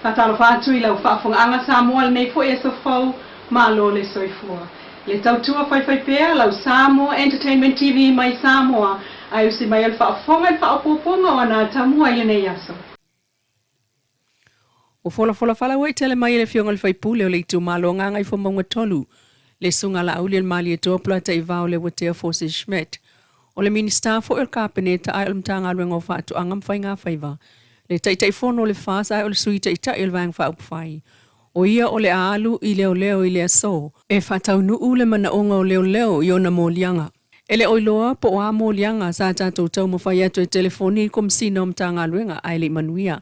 Faatalofa atu i lau faafofogaaga Samoa i lenei foi aso fou, malo le soifua. Le tautua faifaipea lau Samoa Entertainment TV mai Samoa ae usi mai o le faafofoga i le faaopoopoga o ana atamua i lenei aso. Ua folafola faalauaitele mai e le Afioga i le Sui Usufono o le itumalo o Gagaifomauga 3, le Susuga Laaulialemalietoa Polataivao Leuatea Forsyth Schmidt, o le Minisita foi o le Kapeneta ae o le Matagaluega o Faatoaga ma Faigafaiva, le Taitaifono o le FAST ae o le Sui Taitai o le Vaega Faaupufai. O ia o le a alu i leoleo i le aso e faataunuu le manaoga o leoleo i ona moliaga. E le o iloa po o a moliaga sa tatou taumafai atu e telefoni i le Komesina o Matagaluega ae le i manuia.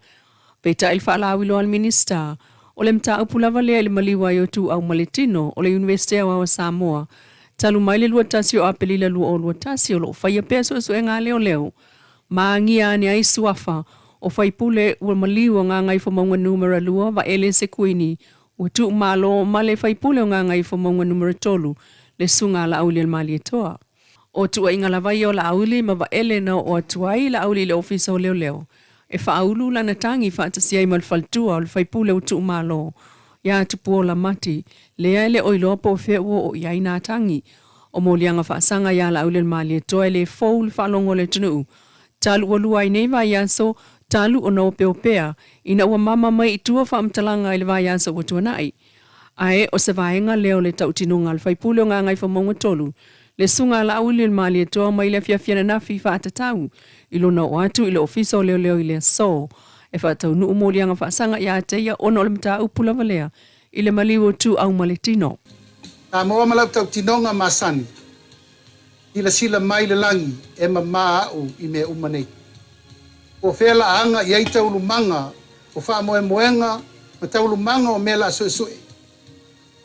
Peitai le faalauiloa a le Minisita, o le mataupu lava lea i le maliu ai o Ituau ma le Tino o le Iunivesite Aoao a Samoa talu mai le 21 o Aperila 2021 o lo o faia pea suesuega a leoleo ma agia ane ai suafa o faipule ua maliu o Gagaifomauga Numera 2 Vaele Sekuini ua tuumalo ma le faipule o Gagaifomauga Numera 3 le Susuga a Laaulialemalietoa. O tuuaiga lava ia o Laauli ma Vaele na oo atu ai Laauli i le Ofisa o Leoleo e faaulu lana tagi faatasi ai ma le faletua o le faipule ua tuumalo ia Tupuola Mati, lea e le o iloa po o fea ua oo i ai nā tagi. O moliaga faasaga ia Laaulialemalietoa e le fou le faalogo a le atunuu talu ua lua ai nei vaiaso talu ona opeopea ina ua mama mai i tua faamatalaga i le vaiaso ua tuanai. Ae o se vaega lea o le tautinoga a le faipule o Gagaifomauga 3, le Susuga a Laaulialemalietoa mai le afiafi ananafi faatatau i lona oo atu i le Ofisa o Leoleo i le aso e faataunuu moliaga faasaga ia te ia ona o le mataupu lava lea i le maliu o Ituau ma le Tino. Samoa ma lau tautinoga masani. Silasila mai le lagi e mamā aʻu i mea uma nei. Po o fea laaga i ai taualumaga o faamoemoega ma taualumaga o mea laasuesue,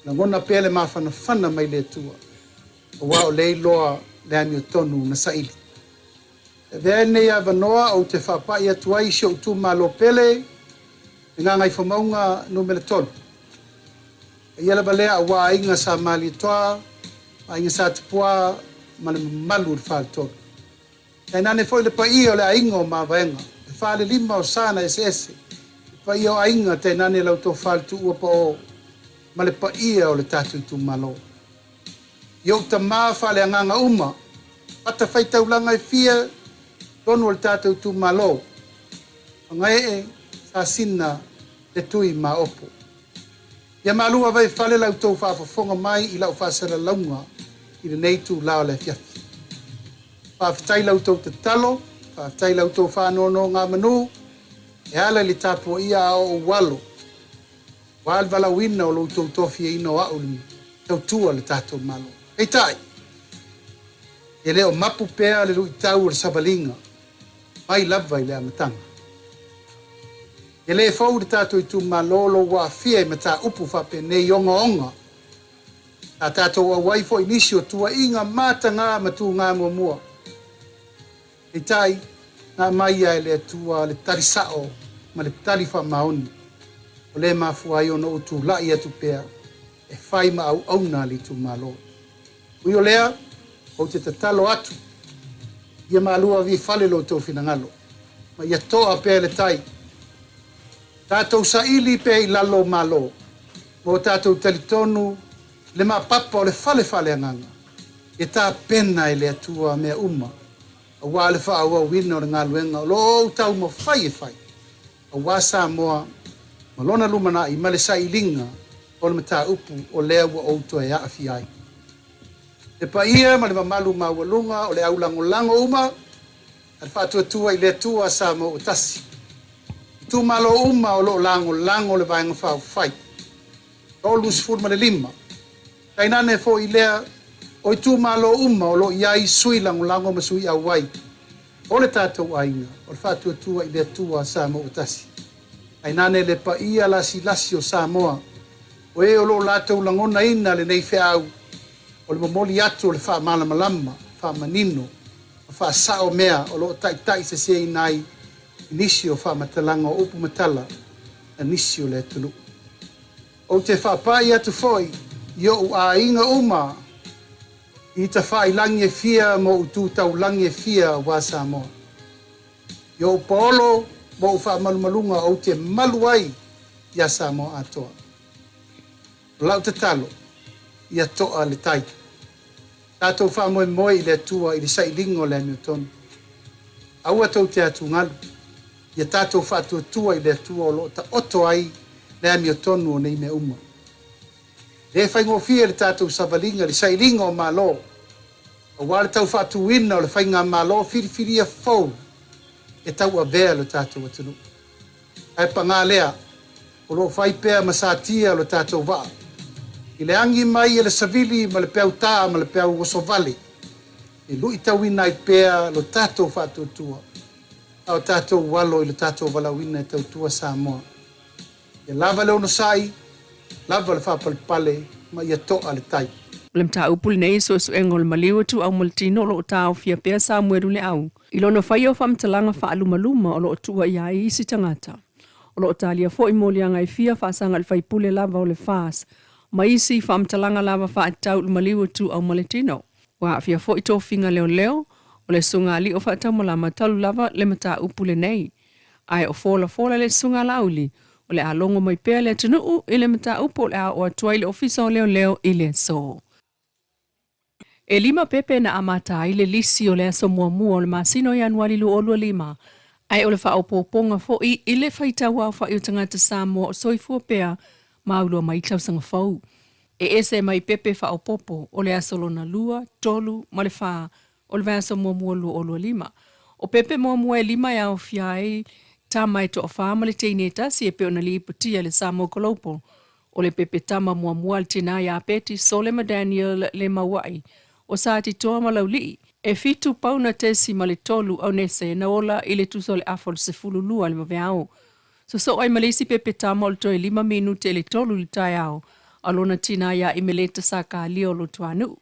lagona pea le mafanafana mai le Atua, aua o lea iloa le amiotonu na saili. E avea ai lenei avanoa ou te faapai atu ai i si ou itumalo pele, le Gagaifomauga Numera 3. Paia lava lea aua aiga Sa Malietoa, aiga Sa Tupua ma le mamalu o le Faletolu. Tainane foi le paia o le aiga o Mavaega, le falelima o sa na eseese, le paia o aiga tainane lau tofa le tuua paʻo ma le paia o le tatou itumalo. I ou tama faaleagaga uma, fatafaitaulaga e fia tonu o le tatou itumalo, Fagaee, Sasina, le Tui ma Opo. Ia malu ava i fale la outou faafofoga mai i lau faasalalauga i lenei itula o le afiafi. Faafetai la outou tatalo, faafetai la outou faanonogamanu e ala i le tapuaia a ou alo, aua le valaauina o lo outou tofiaina o a'u i le tautua le tatou Malo. Peitai, e le o mapu pea le luitau o le savaliga mai lava i le amataga. E le fou i le tatou itumalo lou aafia i mataupu faapenei ogaoga. Sa tatou auai foi i nisi o tuuaiga matagā ma tugā muamua. Peitai, na aumai ia e le Atua le tali sa'o ma le tali faamaoni, o lea e mafua ai ona ou tulai atu pea e fai ma auauna a le itumalo. Ui o lea, ou te tatalo atu ia malu ave i fale lo outou finagalo, ma ia toa pea le tai. Tatou saili pea i lalo o Malo, ma o tatou talitonu le mapapa o le fale faaleagaga, e tapena e le Atua mea uma, aua le faaauauina o le galuega o lo o ou taumafai e fai, aua Samoa ma lona lumanai ma le sailiga o le mataupu o lea ua ou toe aafia ai. Le paia ma le mamalu maualuga o le au lagolago uma a le Faatuatua i le Atua Samoa ua tasi. Itumalo uma o lo o lagolago le Vaega Faaupufai 35, tainane foi lea o itumalo uma o lo o i ai sui lagolago ma sui auai o le tatou aiga o le Faatuatua i le Atua Samoa ua tasi. Tainane le paia lasilasi o Samoa, o e o lo o latou lagonaina lenei feau o le momoli atu o le faamalamalama, faamanino ma faasao mea o lo o taitaiseseina ai i nisi o faamatalaga o upu ma tala a nisi o le atunuu. Ou te faapai atu foi i oʻu aiga uma i tafailagi e fia ma oʻu tu taulagi e fia aua Samoa. I oʻu paolo ma oʻu faamalumaluga ou te malu ai iā Samoa atoa. O lau tatalo, ia to'a le tai. Tatou faamoemoe i le Atua i le sailiga o le amiotonu. Aua tou te atugalu, ia tatou faatuatua i le Atua o lo o taoto ai le amiotonu o nei mea uma. E le faigofie le tatou savaliga i le sailiga o Malo, aua le tau faatuina o le faigamalo filifilia fou e tauavea lo tatou atunuu. Ae paga lea, o lo o fai pea ma satia lo tatou vaa i le agi mai e le savili ma le peautā ma le peau osovale e luitauina ai pea lo tatou faatuatua a o tatou alo i lo tatou valaauina e tautua Samoa. Ia lava le onosai, lava le faapalepale ma ia to'a le tai. O le mataupu lenei i suesuega o le maliu e tuuau ma le tino o lo o taofia pea Samuelu Leau i lona faia o faamatalaga faalumaluma o lo o tuua i ai isi tagata. O lo o talia foi moliaga e fia faasaga i le faipule lava o le FAS ma isi faamatalaga lava faatatau i le maliu e tuuau ma le tino. Ua aafia foi tofiga leoleo o le Susuga Alii Faataumalama talu lava le mataupu lenei. Ae o folafola le Susuga Laauli, o le a logo mai pea le atunuu i le mataupu o le a oo atu ai le Ofisa o Leoleo i le aso. E lima pepe na amata ai le lisi o le aso muamua o le masina o Ianuari 2025, ae o le faaopoopoga foi i le faitau aofai o tagata Samoa o soifua pea ma aulua mai tausaga fou. E ese mai pepe faaopoopo o le aso lona lua, tolu ma le fa o le vaiaso muamua 2025. O pepe muamua e lima e aofia ai tama e toafa ma le teine e tasi e pei ona lipotia i le Samoa Global. O le pepe tama muamua a le tinā iā Betty Sole ma Daniel Lemaua'i o Satitoa ma Laulii, e fitu pauna tesi ma le tolu aunese na ola i le tusa o le afa o le 12 i le vaveao. Sosoo ai ma le isi pepe tama o le toe lima minute i le tolu i le taeao a lona tinā iā Imeleta Sakalia o Lotoanuu.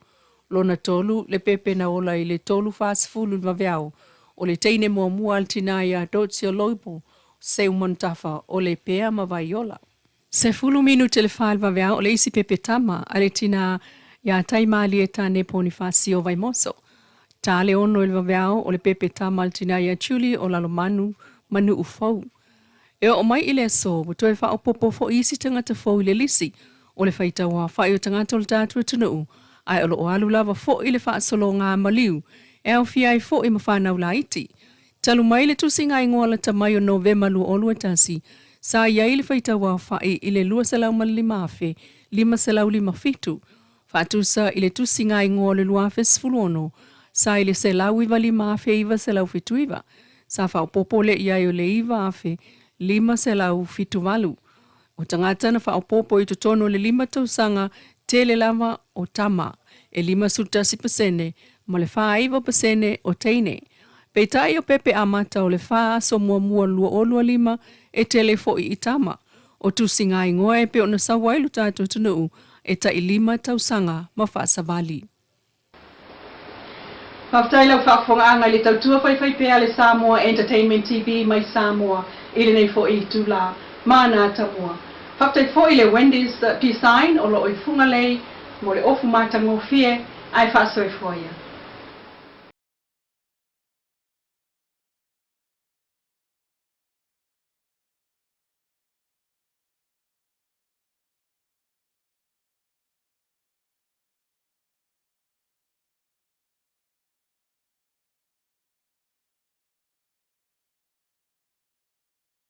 Lona tolu, le pepe na ola i le 3:40 i le vaveao, o le teine muamua a le tinā iā Docio Lobo Seumanutafa o Lepea ma Vaiola. 10 minute i le fa i le vaveao o le isi pepe tama a le tinā iā Taimalie Tane Ponifasio Vaimoso. Ta le ono i le vaveao o le pepe tama a le tinā iā Julie o Lalomanu ma Nuufou. E oo mai i le aso, ua toe faaopoopo foi isi tagata fou i le lisi o le faitau aofai o tagata o le tatou atunuu, ae o lo o alu lava foi le faasologa maliu e aofia ai foi ma fanau laiti. Talu mai le tusiga igoa lata mai o Novema 2021, sa i ai le faitau aofai i le 205,557, faatusa i le tusiga igoa o le 2016, sa i le 195,979, sa faaopoopo lea i ai o le 9,578. O tagata na faaopoopo i totonu o le lima tausaga tele lava o tama, e 51% ma le 49% o teine. Peitai o pepe amata o le fa aso muamua 2025 e tele foi i tama. O tusiga igoa e pei ona sau ai lo tatou atunuu e tai lima tausaga ma faasavali. Faafetai lau faafofogaaga i le tautua faifaipea a le Samoa Entertainment TV mai Samoa i lenei foi itulā. Mana atamua. Faafetai foi i le Wendy's Design o lo o i Fugalei mo le ofu matagofie ae faasoifua ia.